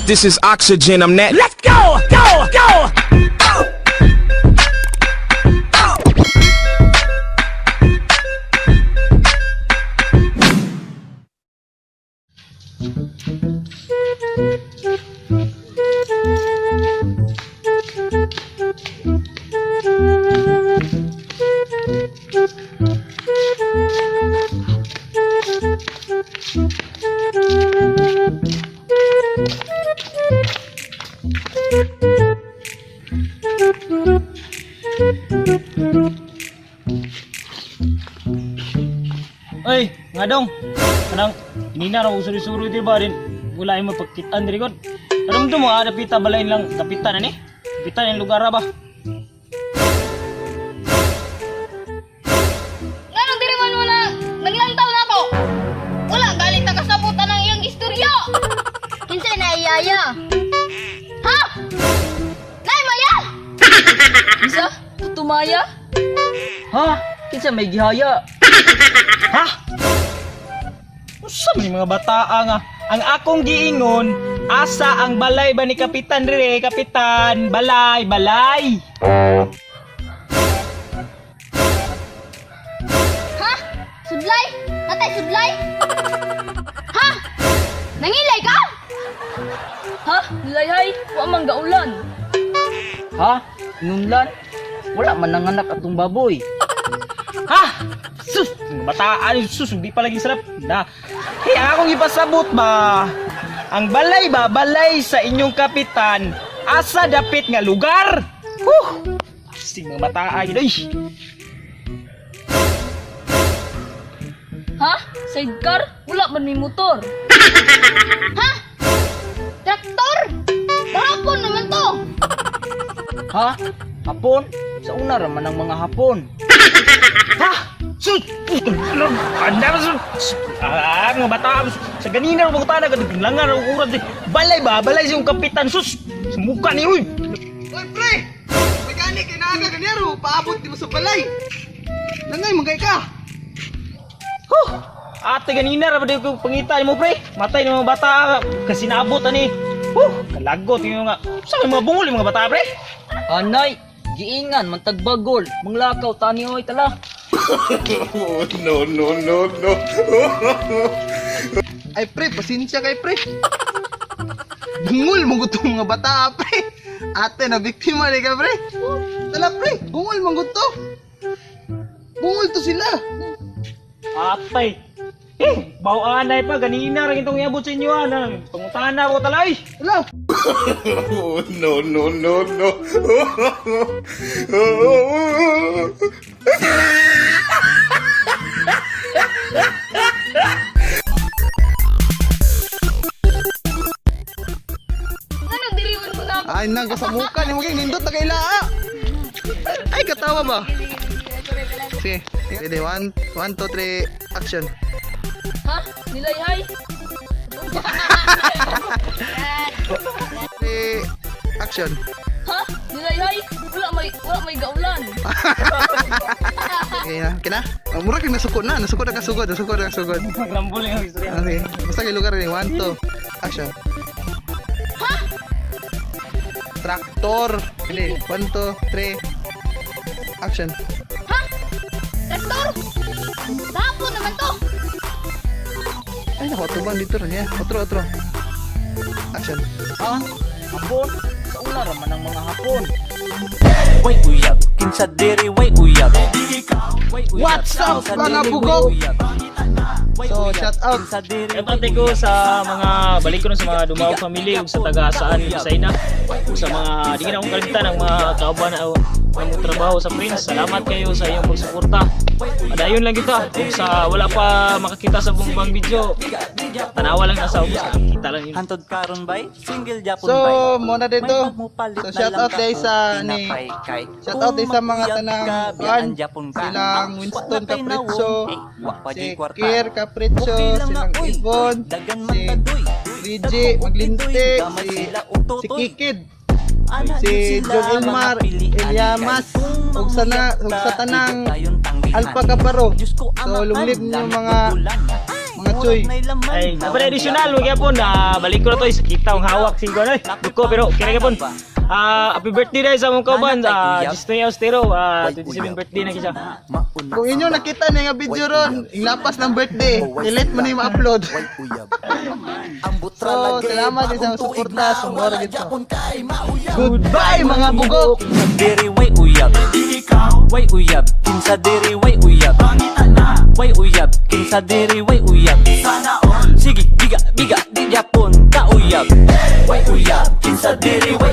This is oxygen. I'm that. Let's go! Go! Go! Ay, nga dong. Kanang inina ra usuri-suri di ba rin. Wala ay mapagkitaan diri god. Alam mo ah, dapita balain lang kapitan ani. Kapitan yung lugar ra ba? Nganong diri man wala naglantaw na ko? Wala galit na kasabutan ang iyang istorya. Kinsa na iyaya? Ha? Nay Maya! Isa? Tutumaya? Ha? Kinsa may gihaya? Ha? Usa man yung mga bataa nga. Ang akong giingon, asa ang balay ba ni Kapitan dire, Kapitan? Balay, balay. Ha? Sudlay? Natay sudlay? Ha? Nangilay ka? Ha? Nilayhay? Wa man gaulan. Ha? Nunlan? Wala man nanganak atong baboy. Ha? Sus, mga bataan, sus, hindi pa lagi sarap. Na. Hey, ang akong ipasabot ba? Ang balay ba, balay sa inyong kapitan, asa dapit nga lugar? Huh! Sing mga bataan, yun, ay. Ha? Sidecar? Wala man may motor. Ha? Traktor? Hapon naman to. Ha? Hapon? Sa una ra man ang mga hapon. Ha? Sus! Putang ina! Anda sus! Ah, mga bataan, sa ganina, mga bataan, naglangan, ang uran, balay ba, balay sa inyong kapitan, sus! Sa mukha ni, uy! Oy, pre! May gani kay naaga ganero, paabot di mo sa balay. Nangay mangay ka. Huh! Ate ganina ra ba di ko pangita mo pre? Matay ng mga bata kasi naabot ani. Huh, kalagot yung nga. Sa mga bungol yung mga bata pre? Anay, giingan man tagbagol, manglakaw tani oy tala. No, no, no, no. Ay pre, pasensya kay pre. Bungol mo gud tong mga bata pre. Ate na biktima ni ka pre. Tala pre, bungol man gud to. Bungol to sila. Atay. Eh, baw anay pa ganina ra gintong iabot sa inyo ana. Pangutana ko talay. Wala. No, no, no, no. Nganong diri man mo na? Ay nang kasamukan ni maging nindot na kaila. Ay katawa ba? Sige, ready? One, one, two, three, action. Ha? Nilayhay? Three, action. Ha? Nilayhay? Wala may gaulan. Okay na, okay na? Oh, mura kang nasuko na, nasuko na kasugod, nasuko na kasugod. Maglambol yung istorya. Okay, basta kay lugar ni one, two, action. Traktor. Ready? One, two, three, action. Ha? Traktor? Hapon naman to. Ay, naku, tubang dito rin niya. Otro, otro. Action. Ha? Hapon? Sa una ra man ang mga hapon. Way uyab, kinsa diri way uyab. Way uyab, What's up, kinsa mga diri, way bugok? uyab. Way So, uyab, shout out. kinsa diri, Shout way out ko uyab. sa mga balik ko na sa mga Dumao family ug sa taga saan Bisayna ug sa mga di na akong kalimtan ang mga kauban na ang trabaho sa Prince. Salamat kayo sa iyong pagsuporta. Padayon lang kita ug sa wala pa makakita sa buong video. Tanawa lang na sa ubos, kita lang yun. Hantod karon bay, single japon So, bay. muna May dito. pagmupalit So, na shout lang out ka day kung sa ni tinapay kay. Shout out Kung day sa mga maguyab tanang ka, kuan, biyaan japon ka. silang Ang Winston wa na kay Capriccio, nawong, eh, wa pa si jay kwarta. Kier Capriccio, Okay lang silang na, uy. Yvonne, Dagan man si ta, doy. Reggie Dagko, Maglinte, doy. Gamay si sila, si utotoy. Kikid, Ana, si sila John Elmar, mga pilian. Eliamas, Kay kung ug sa na manguyab ug sa ka, tanang di kayon tanggihan. Alpha Caparo. Diyos ko, So amahan, lunglib niyo langit mga ug ulan. Mga choy. Ay, dapat additional wag gyapon ah, balik ko na to sakita ang hawak siguro ay. Duko pero kira gyapon. Ah, happy birthday dai sa among kauban, Gistoy Austero, 27 birthday na siya. Kung inyo nakita na nga video ron, lapas ng birthday, delete mo na yung ma-upload. So, salamat din sa suporta, sumora dito. Goodbye, mga bugok! Diri way uyab. Way uyab. Kinsa diri way uyab. Way uyab. Kinsa diri way uyab. Sige, biga, biga, di japon ka uyab. Way uyab. Kinsa diri way